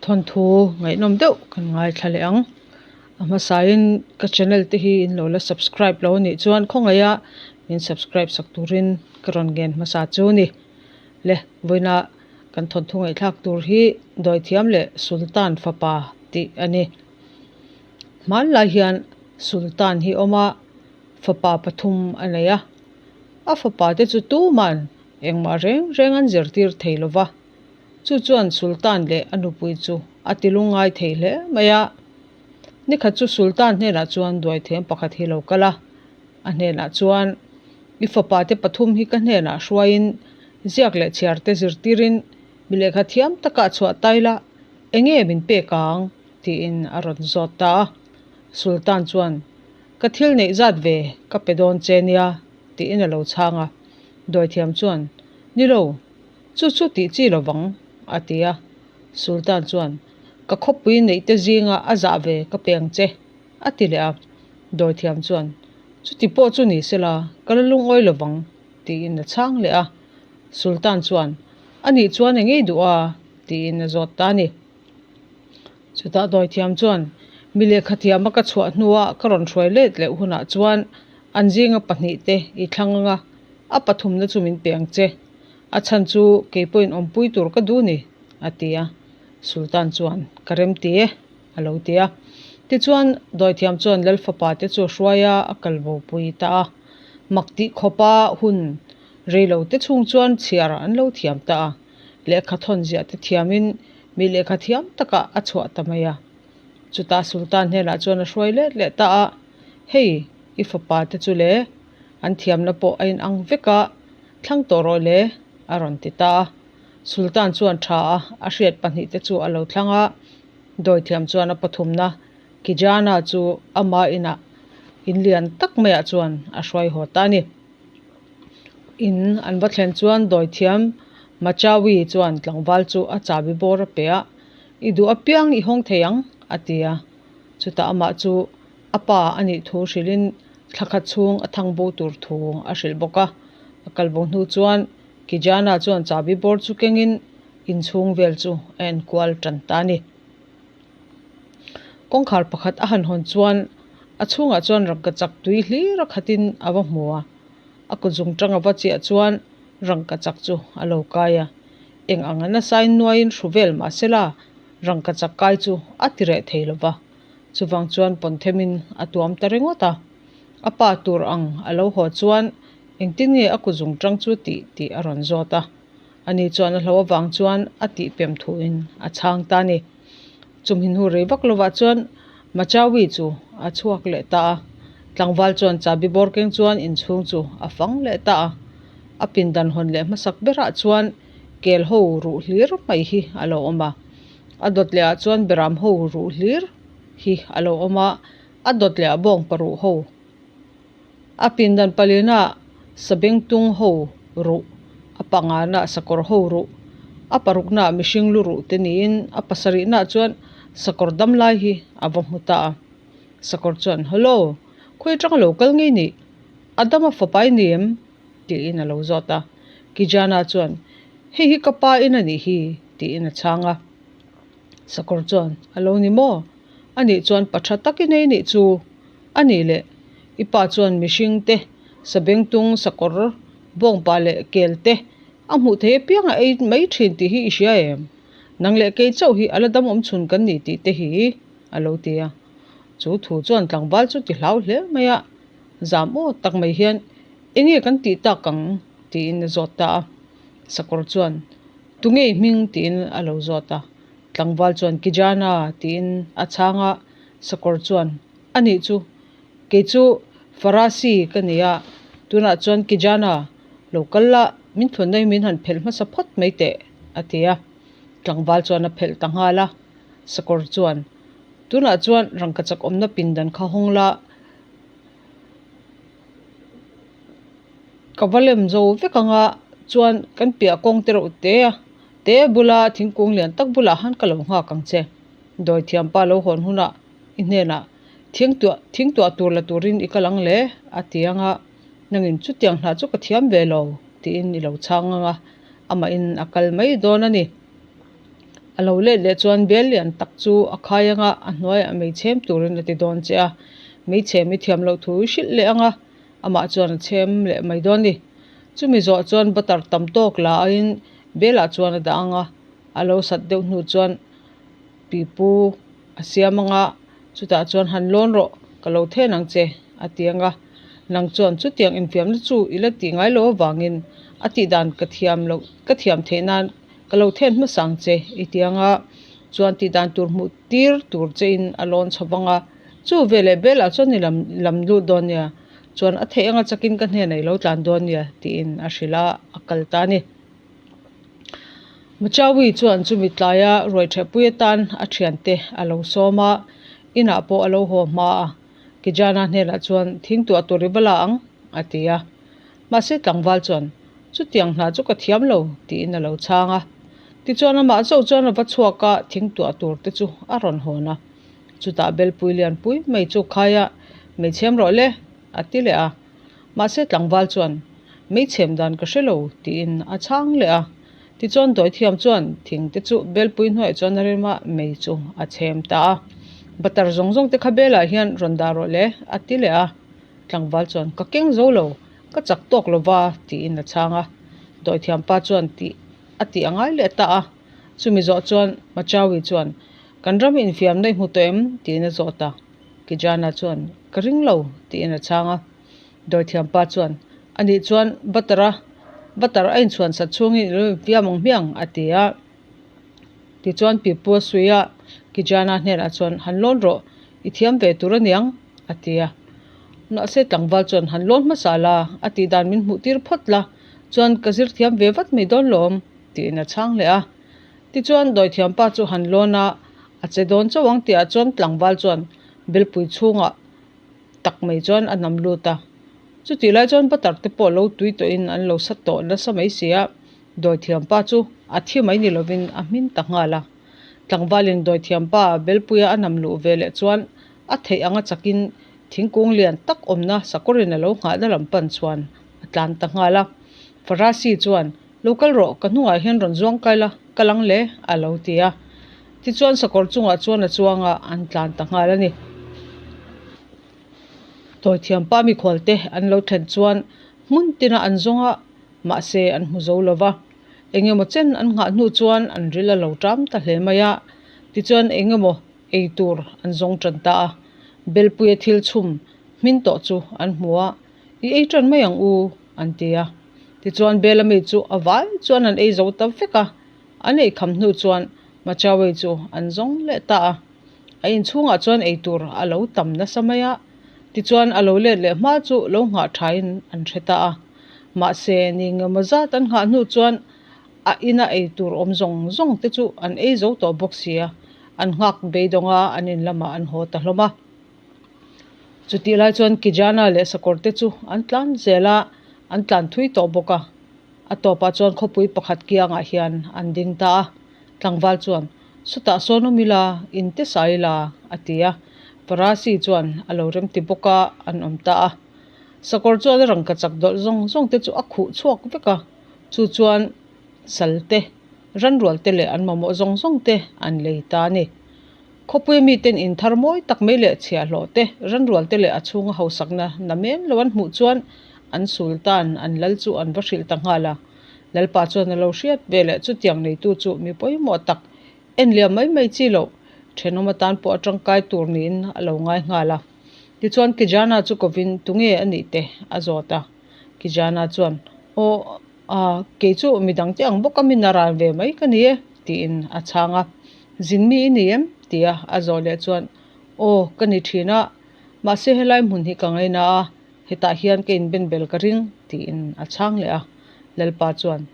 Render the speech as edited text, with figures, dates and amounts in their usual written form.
Thawnthu ngaihnawm deuh kan ngaithla leh ang. A hmasain ka channel te hi in lo la subscribe lo anih chuan khawngaiha min subscribe sak turin ka rawn ngen hmasa chu a ni. Le vawiina kan thawnthu ngaihthlak tur hi Dawithiam leh Sultan fapa tih a ni. Hmanlai hian Sultan hi awm a, fapa pathum a nei a. A fapa te chu tuman engmah reng reng an zirtir thei lo va. Chu chuan Sultan leh a nupui chu a ti lungngai thei hle mai a. Nikhat chu Sultan hnenah chuan duaithiam pakhat hi lo kal a. A hnenah chuan, I fapa te pathum hi ka hnenah hruaiin ziak leh chhiar te zirtirin mi lehkha thiam takah chhuah tai la, enge min pek ang? tiin a rawn zawt ta a. Sultan chuan, Ka thil neih zat ve ka pe dawn che nia, tiin a lo chhang a. Duaithiam chuan, Ni lo, chu chu tih chi lo vang, a ti a. Sultan chuan, Ka khawpui neih te zinga a zah ve ka pe ang che, a ti leh a. Dawithiam chuan, Chuti pawh chu ni sela, ka la lungawi lo vang, tiin a chhang leh a. Sultan chuan, Anih chuan eng ngei duh a? tiin a zawt ta a ni. Chutah dawithiam chuan, Mi lehkha thiama ka chhuah hnua ka rawn hruai let leh hunah chuan an zinga pahnih te i thlang anga a pathumna chu min pe ang che. A chhan chu kei pawhin awmpui tur ka duh ni, a ti a. Sultan chuan, Ka remti e, a lo ti a. Tichuan, dawithiam chuan Lal fapa te chu a hruai a, a kal bopui ta a. Mak tih khawpa hun reilo te chhung chuan chhiar an lo thiam ta a. Lehkha thawn ziah te thiamin mi lehkha thiam takah a chhuah ta mai a. Chutah Sultan hnenah chuan a hruai let leh ta a, Hei, i fapa te chu le, an thiamna pawh a inang vek a, thlang tawh rawh le, a rawn ti ta a. Sultan chuan tha a, a hriat pahnih te chu a lo thlang a, dawithiam chuan a pathumna Kijana chu ama inah in lian tak maiah chuan a hruai haw ta a ni. In an va thlen chuan dawithiam Machawi chuan tlangval chu a chahbi bawr a pe a, I duh apiang i hawng thei ang, a ti a. Chutah amah chu a pa a nih thu hrilhin thla khat chhung a thang bo tur thu a hrilh bawk a. A kal bo hnu chuan Kijana chuan chahbi bawr chu kengin inchhung vel chu a enkual tan ta a ni. Kawngkhar pakhat a han hawn chuan a chhungah chuan rangkachak tui hlir a khatin a va hmu a, a kut zung tang a va chiah chuan rangkachak chu a lo kai a, eng ang a nasain nuaiin hru vel mah sela rangkachak kai chu a ti reh thei lo va, chuvang chuan pawnthemin a tuam ta ringawt a, a pa tur ang a lo haw chuan engtin nge a kut zung tang chu tih tih a rawn zawt a. Ani chuan a hlo avang chuan a tih pem thuin a chhang ta a ni. Chumi hnu rei vak lovah chuan Machawi chu a chhuak leh ta a, tlangval chuan chahbi bawr keng chuan inchhung chu a fang leh ta a. A pindan hawn leh hmasak berah chuan kel ho ruh hlir mai hi a lo awm a, a dawt lehah chuan beram ho ruh hlir hi a lo awm a, a dawt lehah bawngpa ruh ho A pindan palina sabengtung ho ruh, a pangana sakawr ho ruh, a paruknaah mihring lu ruh te niin a pasarihnaah chuan sakawr dam lai hi a va hmu ta a. Sakawr chuan, Hello, khawi atanga lo kal ngei nih? Adama fapa i ni em? tiin a lo zawt a. Kijana chuan, Hei hi ka pa in a nih hi, tiin a chhang a. Sakawr chuan, A lo ni maw? Anih chuan pa tha tak i nei nih chu. A nih leh, i pa chuan mihring te, sabengtung, sakawr, bawngpa leh kel te a hmuh thei apiang a ei mai thin tih hi i hria em? Nang leh kei chauh hi a la dam awm chhun kan ni tih te hi, a lo ti a. Chu thu chuan tlangval chu ti hlau hle mai a, zam aw tak mai hian, Enge kan tih tak ang? tiin a zawt ta a. Sakawr chuan, Tunge i hming? tiin a lo zawt a. Tlangval chuan, Kijana, tiin a chhang a. Sakawr chuan, A nih chu, kei chu Farasi ka ni a, tunah chuan Kijana lo kal la, min thunna hi min han phelh hmasa phawt mai teh, a ti a. Tlangval chuan a phelh ta nghal a. Sakawr chuan, Tunah chuan rangkachak awmna pindan kha hawng la, ka va lem zo vek ang a, chuan kan piah kawng te reuh te a, te bula thingkung lian tak bulah khan ka lo nghak ang che. Dawithiam pa lo hawn hunah i hnenah thingtuah thingtuah tur la turin i kal ang le a ti ang a, nangin chutiang hna chu ka thiam ve lo tiin i lo chhang ang a, amahin a kal mai dawn a ni. A lo let leh chuan bel lian tak chu a khai anga a hnuaiah mei chhem turin a ti dawn che a, mei chhem i thiam loh thu i hrilh leh anga amah chuan a chhem leh mai dawn a ni. Chumi zawh chuan butter tam tawk la aiin belah chuan a dah anga a lo sat deuh hnu chuan pipu a siam anga chutah chuan han lawn rawh ka lo then ang che a ti anga nang chuan chutiang infiamna chu i la tih ngai loh avangin a tih dan ka thiam loh ka thiam theih nan Ka lo then hmasa ang che i ti anga chuan tih dan tur hmuh tir tur che in a lawn chho vang a, chu veleh belah chuan i lam lam lut dawn nia, chuan a theih anga chakin ka hnenah i lo tlan dawn nia tiin a hrilh a, a kal ta a ni. Machawi chuan chumi tlaia ruaithehpui atan a thiante a lo sawm a, inah pawh a lo haw hma a, Kijana hnenah chuan thing tuah tur i va la ang a ti a. Mahse tlangval chuan, Chutiang hna chu ka thiam lo, tiin a lo chhang a. Tichuan amah chauh chuan a va chhuak a, thing tuah tur te chu a rawn hawn a. Chutah belpui lianpui mai chu khai a, Mei chhem rawh le, a ti leh a. Mahse tlangval chuan, Mei chhem dan ka hre lo, tiin a chhang leh a. Tichuan dawithiam chuan thing te chu belpui hnuaiah chuan a rem a, mei chu a chhem ta a. Butter zawng zawng te kha belah hian rawn dah rawh le, a ti leh a. Tlangval chuan, Ka keng zo lo, ka chak tawk lo va, tiin a chhang a. Dawithiam pa chuan tih a tih a ngai leh ta a. Chumi zawh chuan Machawi chuan, Kan ram infiamna i hmu tawh em? tiin a zawt a. Kijana chuan, Ka ring lo, tiin a chhang a. Dawithiam pa chuan, Anih chuan butter a butter a inchhuan sat chhungin i lo infiam ang hmiang, a ti a. Tichuan Pipu a suih a, Kijana hnenah chuan, Han lawn rawh, i thiam ve tur a niang, a ti a. Mahse tlangval chuan, Han lawn hmasa la, a tih dan min hmuh tir phawt la, chuan ka zir thiam ve vat mai dawn lawm, tiin a chhang leh a. Tichuan dawithiam pa chu han lawn a, a che dawn chauh ang tihah chuan tlangval chuan belpui chhungah tak mai chuan a nam lut a. Chutih lai chuan butter te pawh lo tui tawhin an lo sa tawh nasa mai si a, Dawithiam pa chu a thi mai ni lovin a hmin ta nghal a. Tlangvalin dawithiam pa Belpuia a nam luh ve leh chuan a theih anga chakin thingkung lian tak awmna sakawrin a lo nghahna lam pan chuan a tlan ta nghal a. Farasi chuan, Lo kal rawh, ka hnungah hian rawn zuang kai la, ka lang le, a lo ti a. Tichuan sakawr chungah chuan a chuang a, an tlan ta nghal a ni. Dawithiam pa mikhualte an lo thlen chuan hmun tina an zawng a, Mahse, an hmu zo lo va. Eng emaw chen an nghah hnu chuan an ril a lo ṭam ta hle mai a. Tichuan eng emaw ei tur an zawng ṭan ta a. Belpuia thil chhum hmin tawh chu an hmu a, I ei ṭan mai ang u, an ti a. Tichuan Bela mi chu a vai chuan an ei zo ta vek a. An ei kham hnu chuan Machawei chu an zawng leh ta a. A inchhungah chuan ei tur a lo tam nasa mai a. Tichuan a lo let leh hma chu lo nghah ṭhain an hre ta a. Mahse, ni engemaw zat an nghah hnu chuan a ina ei tur awm zawng zawng te chu an ei zo tawh bawk si a, an nghak beidawng a, an in lamah an haw ta hlawm a. Chutih lai chuan Kijana leh Sakawr te chu an tlan zel a, an tlan thui tawh bawk a. A tawpah chuan khawpui pakhat kiangah hian an ding ta a. Tlangval chuan, Sutah sawn awm ila, in te sa ila, a ti a. Farasi chuan a lo remti bawk a, an awm ta a. Sakawr chuan a rangka chak dawlh zawng zawng te chu a khuh chhuak vek a, chu chuan sal te, ranrual te leh an mamawh zawng zawng te an lei ta a ni. Khawpui miten in thar mawi tak mai leh chhiahhlawh te, ranrual te leh a chhunga hausakna namen lo an hmuh chuan an sultan an lal chu an va hrilh ta nghal a. Lalpa chuan a lo hriat ve leh chutiang neitu chu mi pawimawh tak en liam mai mai chi loh thenawm atan pawh a tangkai tur niin a lo ngai nghal a. Tichuan Kijana chu kovin tunge a nih te a zawt a. Kijana chuan, Aw, a, kei chu midang te ang bawk a min a ran ve mai ka ni e, tiin a chhang a. Zin mi i ni em? tia a zawh leh chuan, Aw, ka ni thin a, mahse helai hmun hi ka ngaina a, hetah hian ka inbenbel ka ring, tiin a chhang leh a. Lalpa chuan.